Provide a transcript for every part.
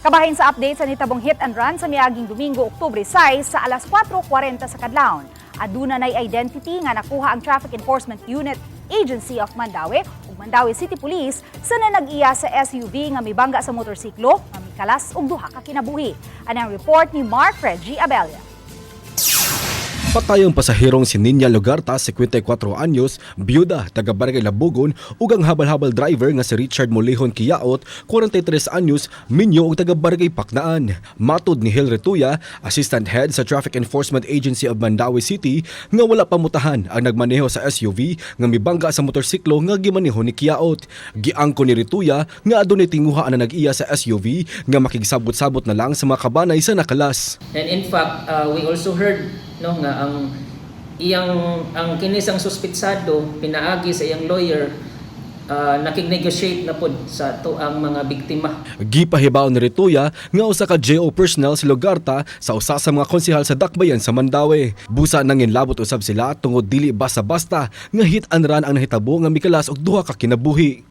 Kabahin sa update sa nitabong hit and run sa miaging Domingo, Oktubre 6 sa alas 4:40 sa kadlawon. Aduna nay identity nga nakuha ang Traffic Enforcement Unit Agency of Mandaue ug Mandaue City Police sa nanag-iya sa SUV nga mibangga sa motorsiklo nga mikalas og duha ka kinabuhi. Anang report ni Mark Reggie Abella. Patay ang pasaherong si Ninya Lugarta, 54 anyos, byuda, taga Barangay Labugon, ug ang habal-habal driver nga si Richard Molihon Kiyaot, 43 anyos, minyo ug taga Barangay Paknaan. Matod ni Hilary Tuya, Assistant Head sa Traffic Enforcement Agency of Mandaue City, nga wala pamutahan ang nagmaneho sa SUV nga mibangga sa motorsiklo nga gimaneho ni Kiyaot. Giangko ni Rituya nga adunay tinguha ang nag-iya sa SUV nga makigsabot-sabot na lang sa mga kabanay sa nakalas. And in fact, we also heard, no, nga ang iyang ang kinisang suspitsado, pinaagi sa iyang lawyer, nakig-negotiate na pod sa to ang mga biktima. Gipahibaw ni Rituya nga usa ka JO personnel si Lugarta sa usa sa mga konsehal sa Dakbayan sa Mandaue. Busa nangin labot usab sila tungod dili basta-basta nga hit and run ang nahitabo nga mikalas og duha ka kinabuhi.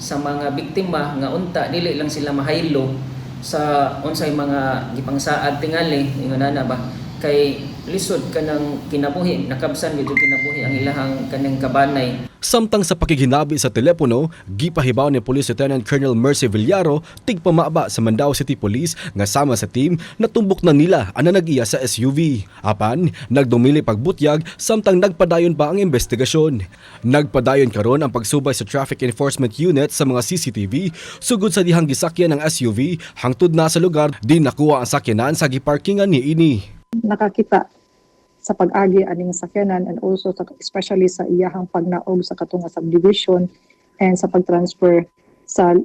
Sa mga biktima nga unta dili lang sila mahaylo sa unsay mga gipangsaad tingali, ingon ana ba, kay lisod kanang kinabuhi, nakabsan gyud kinabuhi ang ilahang kanang kabanay. Samtang sa pakighinabi sa telepono, gipahibaw ni Police Lieutenant Colonel Mercy Villaro, tigpamaba sa Mandaue City Police, nga sama sa team natumbok na nila ang nag-iya sa SUV. Apan, nagdumili pagbutyag samtang nagpadayon pa ang investigasyon. Nagpadayon karon ang pagsubay sa Traffic Enforcement Unit sa mga CCTV sugod sa dihang gisakyan ng SUV hangtod na sa lugar di nakuha ang sakyanan sa giparkingan ni ini. Nakakita sa pag-agi aning sakyanan and also sa, especially sa iyahang pagnaog sa katunga subdivision and sa pag-transfer sa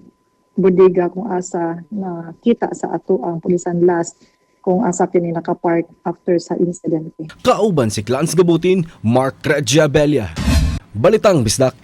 bodega kung asa nakita sa ato ang pulisan last kung asa kini nakapark after sa incident. Kauban si Clans Gabutin, Mark Regiabella. Balitang Bisdak.